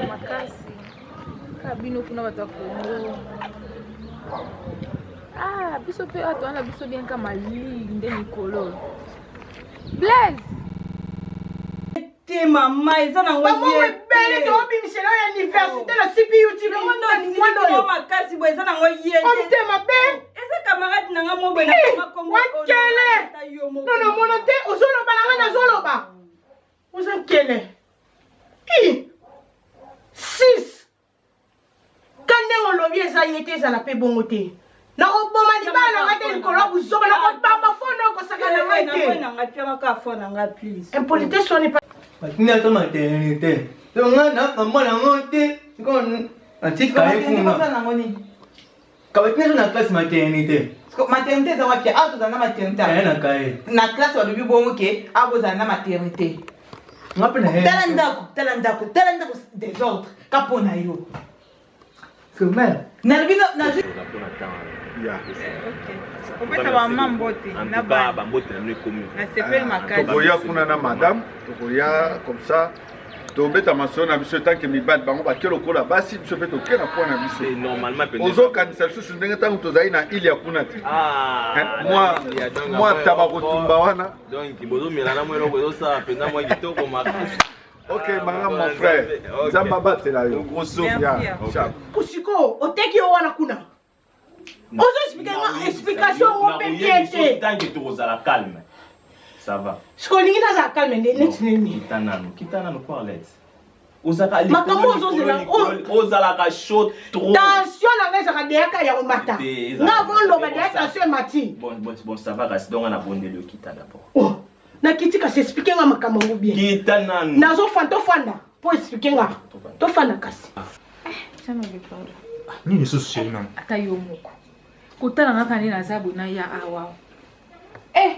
Makasi. Kaka bino kuna bato ya Congo. Ah, biso mpe awa towana biso bien ka malili nde mikolo. Blaise! Te mama eza nango bango ebele tobimisela oyo université na cput mwana makasi boye eza nango ye omte mabe eza camarade na nga mo boye wakele nono mona te ozoloba na nga nazoloba oza nkele i 6 Ka ndenge olobi eza ye te ezala pe bongo te. Nakoboma libala na ngai te likolo ya buzoba nakobamba fo na okosaka na ngai te. Impolitesse wana epa. Batindi ata maternité. To nga na mama na ngo te. Sikoyo natika ye kuna. Kabatindi ata na classe maternité. Maternité eza wapi? Awa tozala na maternité. Naye na kaye. Na classe balobi bongo ke awa bozala na maternité. Nga mpe na Tala ndako, tala ndako, tala ndako desordre ka mpo na yo. Femelle. Nalobi nazwi kopesa bamama mbote na bana nasepeli makasi tokoya kuna na madame tokoya comme ça tobeta masolo na biso etanke mibali bango bake lokola basi biso mpe toke na pwa na biso ozokanisa lisusu ndenge ntango tozali na ile ya kuna te ah, mwa taba kotumba wana donc bozomela na mwa eloko ezosala mpenza mwa kitoko makasi ok manga mon frère nzambe abatela yo sikoyo oteki yo wana kuna ozo explike nga explication yango mpe bien te tanke tokozala calme ça va sikoyo olingi nazala calme neti nini kita nanu kita nanu po makambo ozozela ozalaka chaud trop tension na ngai ezalaka deyaka ya komata nga avoloba deya tension emati bon bon bon ça va kasi donc nabondeli okita d'abord oh nakiti kasi explike nga makambo yango bien kita nanu nazofanda tofanda mpo explike nga tofanda kasi ah. nini lisusu chéri nanga ata yo moko kotala nga kaka nde naza boye naya awa eh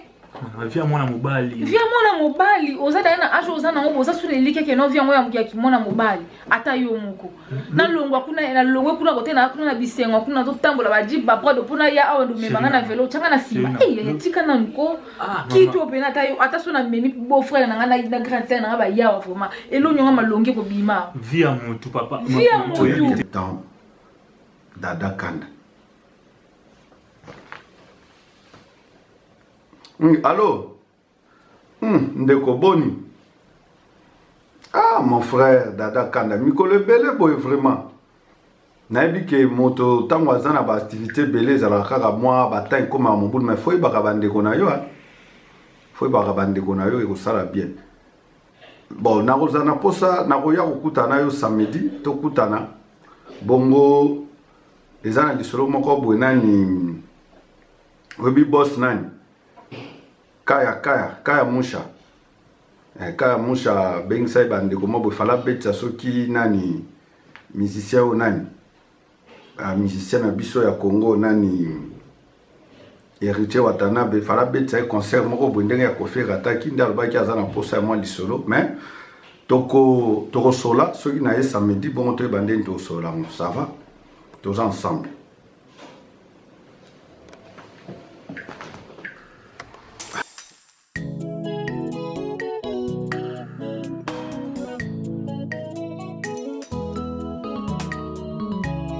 vie ya mwana mobali vie ya mwana mobali oza daya na age oza nango boza suna eliki eke no vie yango ya kimwana mobali ata yo moko nalongwa kuna nalongwe kuna kote na kuna na bisengo kuna totambola bajip baprado mpo naya awa ndomema nga na velo otyanga na nsima eh, tika nanu ko ah, kiti oyo mpena ata yo ata so namemi beau frère na nga na grande sœur na nga bayawa vraiment elongi nga malongi ekobima vie ya motu papa vie ya motu dada kanda Allo ndeko boni ah mon frère dada kanda mikolo ebele boye vraiment nayebi ke moto ntango aza na baaktivité ebele ezalaka kaka mwa batemp ekomaka mobulu mai fo yebaka bandeko na yo fo yebaka bandeko na yo ekosala bien bon nakozala na mposa nakoya kokutana na yo samedi tokutana bongo eza na lisolo moko boye nani oyebi boss nani kaya kaya kaya musha eh, kaya musha abengisa ye bandeko mwa boye fala abetisa soki nani musicien oyo nani ah, musicien na biso ya congo nani héritier watanabe fala abetisa ye concert moko boye ndenge ya kofi erataki nde alobaki aza na mposa ya mwa lisolo mais toko tokosola soki na ye samedi bongo toyeba ndenge tokosolola yango ça va toza ensemble.